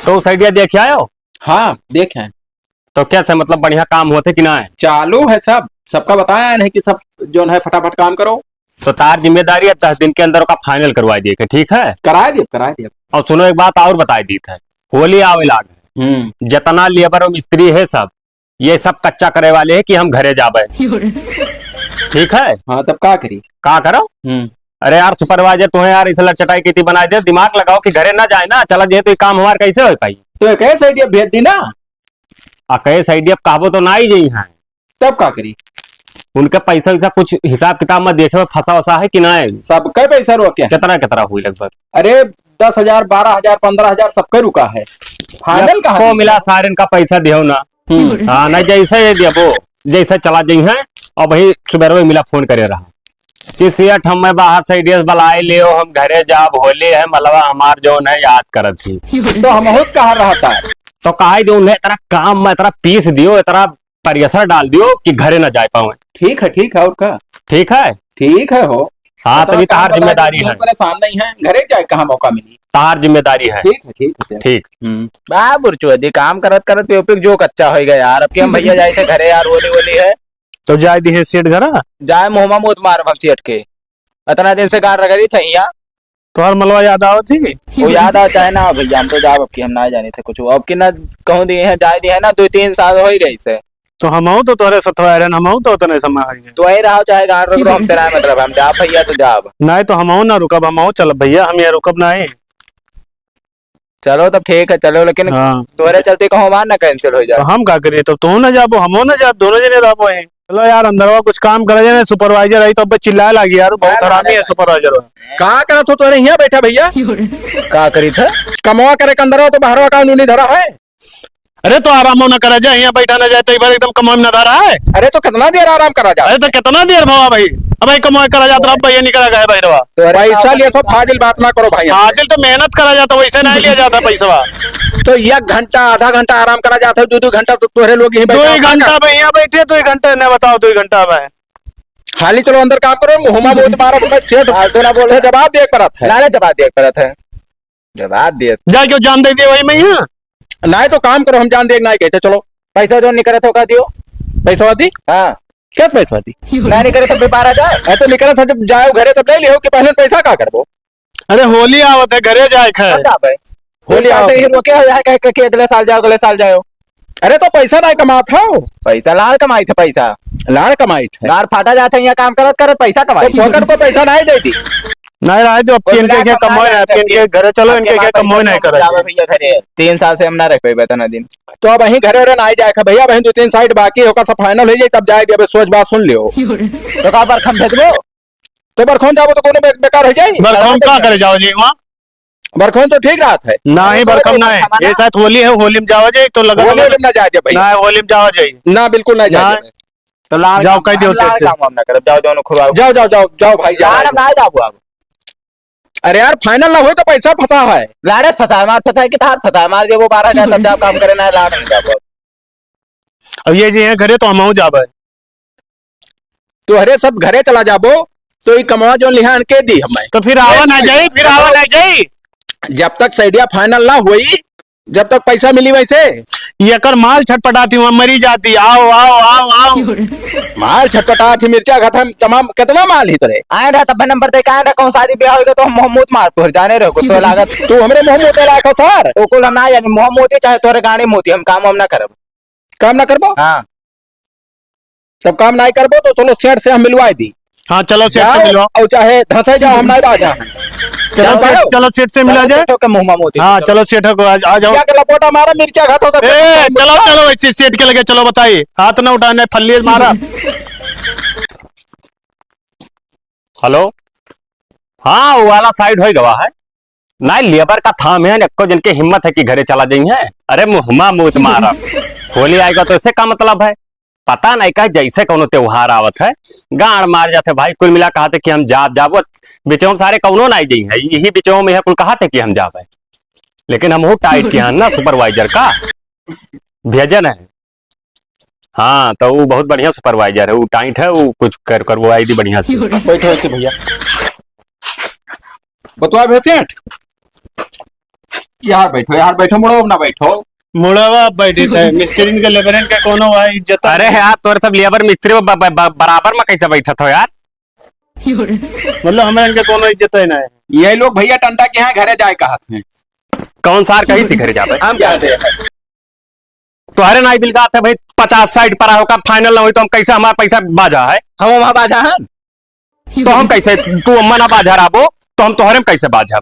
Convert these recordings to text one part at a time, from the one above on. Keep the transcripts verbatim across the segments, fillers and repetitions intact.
तो उस idea देख आयो? हाँ, देख आए। तो कैसे, मतलब, बढ़िया काम होते कि ना है? चालू है सब, सबका बताया है नहीं कि सब जौन है फटाफट काम करो। तो तार जिम्मेदारी है दस दिन के अंदर ओका final करवा दिए के, ठीक है? कराए दिए, कराए दिए। और सुनो, एक बात और बताई दीत है, होली आवे लाग है। हम्म। जितना labour और मिस्त्री है सब, ये सब कच्चा करे वाले हैं कि हम घरे जाबे। ठीक है? हाँ, तब का करी? का करो? हम्म। अरे यार supervisor, तुम्हें यार इस लटचटाई की थी बनाए दे, दिमाग लगाओ कि घरे ना जाए ना, चला जाए तो ये काम हमार कैसे हो पाई? तो एक ऐसा idea भेज दी ना। आ, कैसे idea कहबो तो ना ही जई हैं। तब का करी? उनका पैसा वैसा कुछ हिसाब किताब में देखे में फंसा वसा है कि ना है? सबका पैसा रोके है। कितना, कितना हुई लगभग? अरे, दस हजार, बारह हजार, पन्द्रह हजार सबका रुका है। Final कहाँ को मिला? सारे इनका पैसा दियो ना। हम्म। हाँ, नहीं, जैसे ये दिया वो, जैसे चला जाई हैं, और वही सुबह में मिला, फोन करे रहा कि सेठ, हम मैं बाहर से idea बलाए लियो, हम घरे जाब, होली है, मलवा हमार जौन है, याद करत ही। तो हम बहुत कहा रहा था। तो कहा ही दे उन्हें, इतना काम में इतना पीस दियो, इतना pressure डाल दियो कि घरे ना जाए पावे। ठीक है, ठीक है, और का? ठीक है? ठीक है हो। हाँ, इतना तभी तार काम करा है, जिम्मेदारी क्यों है। परेशान नहीं है, घरे जाए कहाँ मौका मिली? तार जिम्मेदारी है। ठीक है, ठीक है, सर। ठीक। हम्म। बा बुरचो, यदि काम करत करत पे ओपिक जो कच्चा होइगा यार। अब के हम भैया जाए थे घरे यार, होली होली है। तो जाए दी है सेठ घरा? जाए मुहमा मूत मार हम सेठ के। इतना दिन से गाड़ रगड़ी थे यहाँ। तोहर मलवा याद आवत ही? वो याद आवे चाहे ना आवे भैया, हम तो जाब, अब की हम ना जानी थे कुछ। अब की ना कहूँ दिए हैं, जाए दिए हैं ना, दो तीन साल हो ही गई से। तो हमहू तो तोहरे सथवा रहन, हमहू तो उतने समय हो गए। तो वही रहो चाहे गाँव रुक रहो, हम तेरा मतलब, हम जाब भैया तो जाब। नहीं तो हमहू ना रुकब, हमहू चलब भैया, हम यहाँ रुकब नहीं। चलो तब ठीक है, चलो, लेकिन हाँ। तोहरे चलते कहूँ हमार ना cancel हो जाए। तो हम का करिए, तब तू ना जाबो, हमहू ना जाब, दोनों जने रहबो हैं। चलो यार, अंदरवा कुछ काम करा जाए, supervisor आई तो अब चिल्लाए लागी यार, बहुत ना, ना, हरामी ना, है ना। Supervisor। का करत हो तोरे हियाँ बैठा भैया? का करी था? कमवा करे के अंदरवा तो बाहरवा कानूनी धरा है। अरे तो आराम ना करा जाए, हियाँ बैठा ना जाए, तो एक बार एकदम कमवा में ना धरा है। अरे तो कितना देर आराम करा जाए? अरे तो कितना देर भवा भाई, अब भाई कमवा करा जात रहा, भैया निकला गया बहरवा। तो अरे पैसा का लिए तो फाजिल बात ना करो भाई। फाजिल तो मेहनत करा जाता, वैसे नहीं लिया जाता पैसवा। तो एक घंटा, आधा घंटा आराम करा जाता है, दो दो घंटा तो तोहरे लोग यहीं दो बैठा ही होता घंटा ना। भैया बैठे, दो ही घंटा ने बताओ, दो ही घंटा में। हाली चलो अंदर काम करो, मुहमा मुहत मारो, मैं सेठ फालतू ना बोलो। से जवाब दे परत है। लाले जवाब दे परत है। जवाब दे। जा क्यों जान दे दिए वही मैं यहाँ। नहीं तो काम करो, हम जान दे नहीं कहते, चलो। पैसा जो निकलत हो का दियो। पैसा दी? हाँ। क्या पैसा दी? नहीं निकले तो फिर बारह हजार। अरे तो निकलत है, जब जाओ घरे तब ले लियो कि पहले पैसा का करबो? अरे होली आवत है, घरे जाए के है। कब जाबे? होली पैसा आवत से ही है। रोके हो जाए, कहे के अगले साल जाओ, अगले साल जाओ। अरे तो पैसा नहीं कमात हो। पैसा लाड़ कमाई थे पैसा। लाड़ कमाई थे। लाड़ फाटा जात है, यहाँ काम करत करत पैसा कमाई। तो फोकट को पैसा नहीं दे दी। नहीं रहे जो अब कोई किन के मिला के कमोए कमा नहीं, लेते किन के हैं। घरे चलो, अब इनके के के बात कमोए है, नहीं करा जाओ जाए। भैया घरे। तीन साल से हम ना रह पाए इतना दिन। तो अब वहीं घरे उरे ना आई जाए भैया, वहीं दो तीन site बाकी होगा, सब final हो जाए तब जाए, अबे सोच बात सुन लियो। तो का बरखम भेजबो? तो बरखौन जाबो तो कोनो बे-, बेकार हो जाई। बरखौन का करे जाओ जी वहाँ? बरखौन तो ठीक रहत है। ना ही, बरखौन ना है। ये साथ होली है, होली में जावा जाए तो लगा होली में ना जाए भैया। ना, होली में जावा जाए। ना, बिल्कुल नहीं जाए। तो लाड़ जाओ, कह दियो सेठ से। काम वाम ना करब, जाओ, जाओ, खुरवाओ। जाओ, जाओ, जाओ, जाओ भाई, जाओ। लाड़ हम ना जाबो अब। अरे यार, final ना होई तो पैसा फंसा है। लाड़े फंसा है, मार फंसा है कि तार फंसा है, मार देबो बारह हजार, तब जाओ काम करे, ना लाड़ ना जाबो। अब ये जे है घरे तो हमहू जाबे। तोहरे सब घरे चला जाबो, तो ई कमवा जौन लिहान के दी हमें। तो फिर आवा ना जाई, फिर आवा ना जाई। जब तक side final ना होई, जब तक पैसा मिली वैसे। ये कर माल छटपटाती हुआ मरी जाती, आओ, आओ, आओ, आओ। माल छटपटाती, मिर्चा खत्म, तमाम, कितना माल ही तोरे? आए रहा तब नंबर दे, कहाँ रहा, कौन शादी ब्याह होगा तो हम मुंह मूत मार तोहर जाने रहो, गुस्सा लागत। तू हमरे मुंह मूते लायक हो सर। ओ कुल हम ना जानी, मुंह मूते चाहे तोहरे गाने मूते, हम काम हम ना करब। काम ना करबो? हाँ। तब काम नाई करबो तो चलो सेठ से हम मिलवाई दी। हाँ, चलो सेठ से जाओ मिलवाओ। और चाहे धंसे जाओ, हम नाई बाजा हैं। चलो जाओ सेठ, भाई। चलो सेठ से मिला जाए। सेठ के मुंह में मोती हाँ, चलो। चलो सेठ को आ, आ जाओ। क्या के लपोटा मारा, मिर्चा खाता था, ए, चलो, चलो, वैसे सेठ के लगे चलो, बताइए। हाथ ना उठाने, फल्ली मारा। हेलो, हाँ, वो वाला side हो गवा है। नाहीं, labour का थाम है, एक्को जन के हिम्मत है कि घरे चला जाई हैं। अरे मुहमा मूत मारा, होली आएगा तो इससे का मतलब है? पता नहीं का जैसे कौनो त्योहार आवत है, गाड़ मार जाते भाई। कुल मिला कहते कि हम जाब जाबो, बिचों सारे कौनो नहीं जाई है, यही बिचों में है कुल कहते कि हम जाबे। लेकिन हम वो tight किया ना supervisor का भेजन है। हाँ, तो वो बहुत बढ़िया supervisor है, वो tight है, वो कुछ कर, करवाई दी बढ़िया से। बैठो ऐसे भैया। बतवा भे सेठ। यहाँ बैठो, यहाँ बैठो, मुड़ो ना बैठो। मुड़वा बैठे थे, मिस्त्रीन के, लेबरन के कोनो भाई इज्जत अरे यार, तोरे सब लेबर मिस्त्री ब-, ब-, ब-, बराबर में कैसे बैठत हो यार? मतलब, हमें इनके कोनो इज्जत ही ना है। ये लोग भैया टंटा के यहाँ घरे जाए कहत हैं। कौन सार कहीं से घरे जाबे? हम क्या दे? तोहरे नाई बिलगात है भाई, पचास साइड पर आयो का, final ना होई तो हम कैसे, हमार पैसा बाझा है? हम वहाँ बाझा हैं? तो हम कैसे, तू अम्मा ना बाझा रहबो, तो हम तोहरे में कैसे बाझब?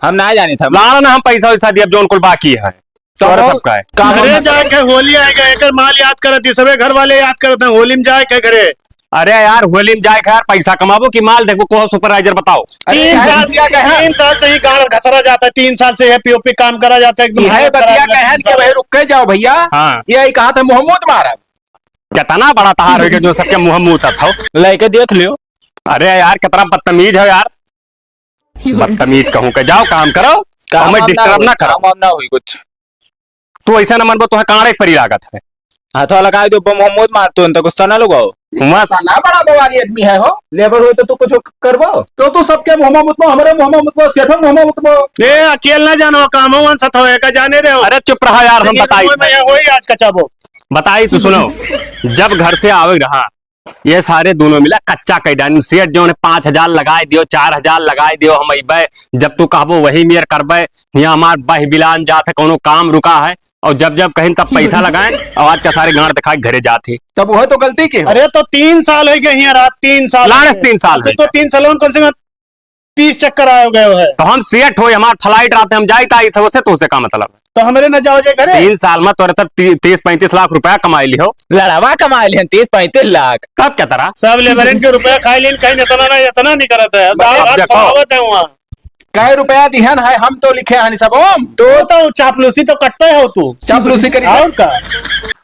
हम ना जानी था। लाड़ ना हम पैसा वैसा दियब, जौन कुल बाकी है। तो तोहरे हम सबका है। काम घरे हम जाए के होली आए गए, एकर माल याद करत, ई सबे घर वाले याद करत हैं, होली में जाए के घरे। अरे यार, होली में जाए के यार, पैसा कमाबो कि माल देखबो, कहो supervisor बताओ। अरे तीन यार, साल, बतिया कहन। तीन साल से ही गाड़ घसरा जाता है, तीन साल से ये पीओपी काम करा जाता है, एकदम यह हालत खराब बतिया है, कहन तीन के साल। भाई रुक के जाओ भैया। हाँ। ये ही कहा था मोहम्मद मारा। कितना बड़ा तहार हो गया जो सबके मुंह मुंह तक हो। लेके देख लियो। अरे यार, कितना बदतमीज हो यार। बदतमीज कहूँ के, जाओ काम करो, काम हमें वाम ना disturb होई, ना करो। काम वाम ना होई कुछ। तू ऐसा ना मनबो, तुहे कांड़े परी लागत है। हाथवा लगाए दो, बम हम मौत मारतो, उन तक गुस्सा ना लगाओ। मस्त। ना बड़ा बवाली आदमी है हो। लेबर हो तो तू कुछ करबो? तो तू सबके मुंह में मुतबो, हमरे मुंह में मुतबो, सेठो मुंह में मुतबो। ए, अकेल ना जानो, काम हो, अंसत हो, एका जाने रहे हो। अरे चुप रहा यार, हम लेकिन बताई। मुंह में ये होई आज का चाबो। बताई तू सुनो, जब घर से आवे रहा, ये सारे दोनों मिला कच्चा कई डाइन। सेठ जो है पाँच हजार लगाए दियो, चार हजार लगाए दियो, हम अइबे, जब तू कहबो वही मेर करबे। यहाँ हमार बह बिलान जात है, कोनो काम रुका है, और जब जब कहीं तब पैसा लगाएं, और आज का सारे गांड दिखाए घरे जात ही। तब वह तो गलती के हो। अरे तो तीन साल हो गए यहाँ रात, तीन साल लाड़े हो गए। तीन साल अब हो तो गए। तीन साल कौन से तीस चक्कर आयो गयो है। तो हम सेठ हो, हमार flight रहते, हम जाइत आइत है, उसे तो उसे का मतलब है? तो हमरे न जाओ जे घरे। तीन साल में तोरे सब ती-, तीस पैंतीस लाख रुपया कमाई लिहो। लड़ावा कमाई लिहन तीस पैंतीस लाख। तब क्या तरह? सब लेबरन के रुपया खाई लेन, कहीं इतना ना, इतना नहीं करत है। अब दाल भात देखो। खवावत है वहाँ। कै रुपया दिहन है, हम तो लिखे हन सब हम। तू तो चापलूसी तो कट्टे हो तू। चापलूसी करी और का?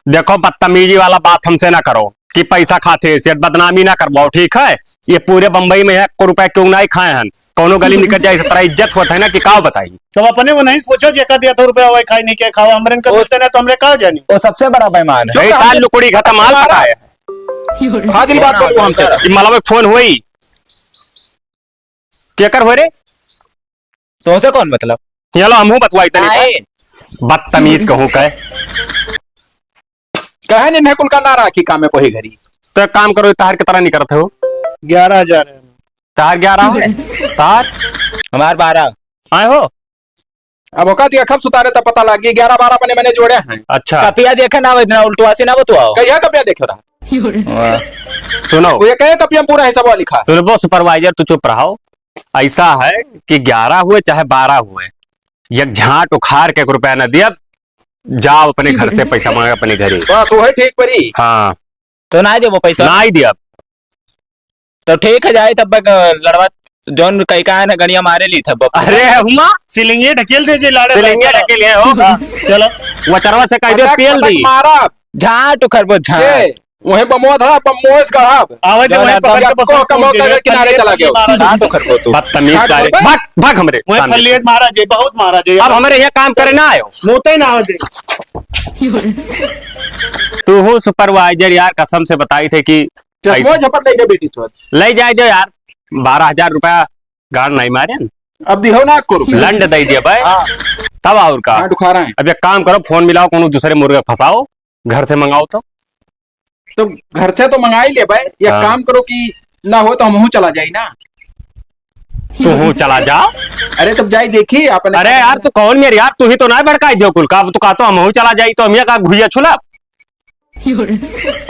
देखो, बदतमीजी वाला बात हमसे ना करो कि पैसा खाते हैं, सेठ बदनामी ना करवाओ, ठीक है? ये पूरे बम्बई में एक रुपया क्यों नहीं खाए हन, कौनो गली में निकल जाए, इस तरह इज्जत होत है ना कि काव बताई। तो अपने वो नहीं पूछो, जेका दिया था रुपया, वही खाई नहीं के खावा, हमरे इनका ओ, पूछते ना तो हमरे काव जानी। वो सबसे बड़ा बेईमान है। चुप रहो। ऐसा लुकड़ी खाता माल पकाए। फाजिल बात बोलो हमसे। कि मलबे फोन हुई। केकर हो रे? तोहसे कौन मतलब? हियाँ लो, हमहूँ बतवाई तनी। काहे? बदतमीज कहूँ कहे। कहे ने, इन्हें कुल का ना राखी काम में कोई घरी। तो एक काम करो, तार के तरह नहीं करत हो। ग्यारह हजार है। तार ग्यारह है? तार? हमार बारह। आए हो? अब ओका देखब सुतारे तब पता लागी, ग्यारह बारह बने बने जोड़े हैं। अच्छा। कपिया देखे ना, इतना उल्टवासी ना बतवाओ। कहिया कपिया देखे रहा? वाह। सुनो। वो ये कहे कपिया में पूरा हिसाब लिखा। सुनबो supervisor, तू चुप रहो। ऐसा है कि ग्यारह हुए चाहे बारह हुए, एक झांट उखाड़ के एक रुपया ना दियब, जाओ अपने घर से पैसा मांगे अपने घरे। बस वही ठीक परी। हाँ। तो ना देबो पैसा? ना ही दियब। तो ठीक है, जाए तब तक लड़वा जौन कई का है ना, गड़िया मारे ली था बप। अरे हुआ? सिलिंगे ढकेल दे जे लाड़े सिलिंगे बैठा। ढकेल है हो। हाँ, चलो। वो चरवा से कह दे पटक, पेल पटक दी। मारा। झांट उखरबो, झांट। के? वहीं बमोद है, बमोद का है। आवे दे, जौन वहीं पकड़ के एकदम बस को कमो के किनारे चला गया। मारा झांट उखरबो तू। बदतमीज झांट सारे। उखरबो? भाग, भाग हमरे वहीं सामने से। फल्लेज मारा जे, बहुत मारा जे। अब हमरे यहाँ काम करे ना आयो। मोते ना आवे दे। तू हो supervisor यार, कसम से बताई थे कि चश्मो ऐसे झपट लेके बैठी तो। ले जाए दो यार, बारह हजार रुपया गाड़ नहीं मारे न। अब दिहो ना को रुपया। लंड दे दिया भाई। हाँ। तब और का? हाँ, उखा रहे हैं। अब एक काम करो, फोन मिलाओ, कोनो दूसरे मुर्गे फंसाओ, घर से मंगाओ तो। तो घर से तो मंगा ही ले भाई, एक हाँ। काम करो कि ना हो तो हमहू चला जाई ना। तू हूँ चला जा। अरे तब जाई देखी अपन। अरे यार, तू कौन मेरे यार, तू ही तो ना भड़काई दियो कुल का, अब तू कहा तो हमहू चला जाई, तो हम ये का घुइया छुला।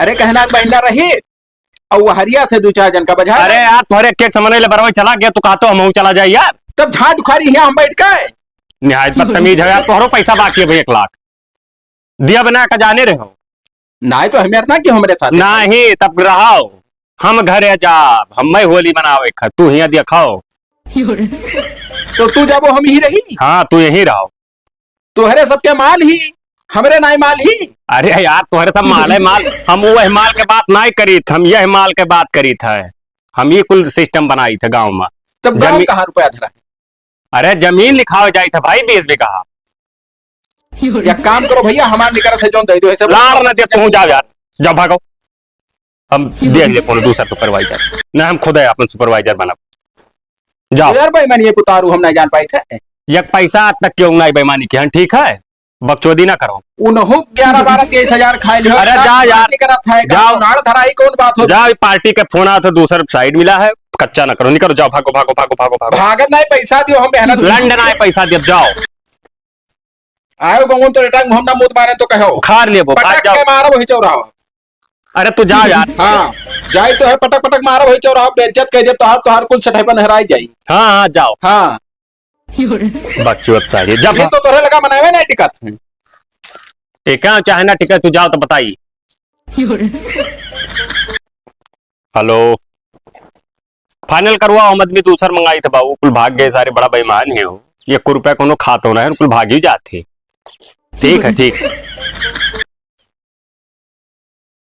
अरे कहना के बहिना रही, और वो हरिया से दो चार जन का बजा अरे ले। यार, तोहरे केक समझ ले बरवा चला गया, तू कहा तो हमहू चला जाई यार। तब झांट उखारी यहाँ हम बैठ के। निहायत बदतमीज है यार, तोहरो पैसा बाकी है भाई एक लाख। दिया बिना का जाने रहे हो। नाहीं तो हमें ना कि हमरे साथ। नहीं, तब रहो। हम घरे जाब, हम मैं होली मनावे खा, तू हियाँ दिखाओ। तो तू जाबो, हम ही रही। हाँ, तू यहीं रहो। तोहरे सबके माल ही, हमरे नाई माल ही। अरे यार, तोहरे सब माल है माल। हम वह माल के बात नाई करीत, हम यह माल के बात करीत है। हम ये कुल system बनाई थे गाँव में। तब गाँव जमी-, कहाँ रुपया धरा? अरे जमीन लिखावे जाई था भाई, बीस बीघा। एक काम करो भैया, हमार निकरत है जौन दे दो, ऐसे लाड़ ना दे, तू जाओ यार, जाओ भागो। हम देख ले कोनो दूसर supervisor। ना, हम खुद है अपन supervisor बनब। जाओ। यार भाई, मैंने ये उतारू हम नहीं जान पाए थे। एक पैसा आज तक केहू नाहीं बेईमानी किहन, ठीक है? बकचोदी ना करो। उनहू ग्यारह बारह तेईस हजार खाए लियो, अरे ना जा यार, पार्टी करत है, जाओ। नाड़ धराई कौन बात हो? जाओ, ई पार्टी के फोन आत है, दूसर साइड मिला है, कच्चा ना करो, निकरो, जाओ, भागो, भागो, भागो, भागो, भागो। भागत नाहीं, पैसा दियो, हम मेहनत लंड ना है, पैसा दियो, जाओ। आयो गंगोन तो रेटा मुहम ना मुद मारे तो कहो। उखाड़ लेबो, भाग पटक जाओ। के मारो वही चौराहा। अरे तू जाओ यार। हाँ, जाई तो है, पटक पटक मारो वही चौराहा, बेइज्जत कह दे, तोहार, तोहार कुल सेठैपन हराई जाई। हाँ, हाँ, जाओ। हाँ। बकचोद सारे, जब ये तो तोहरे लगा मनावे ना टिकट। टिका चाहे ना टिका, तू जाओ तो बताई। हेलो, फाइनल करवाओ, हम आदमी दूसर मंगाई थे बाबू, कुल भाग गए सारे, बड़ा बेईमान है हो। एक रुपया कोनो खात हो ना है, कुल भाग ही जाते। ठीक है, ठीक।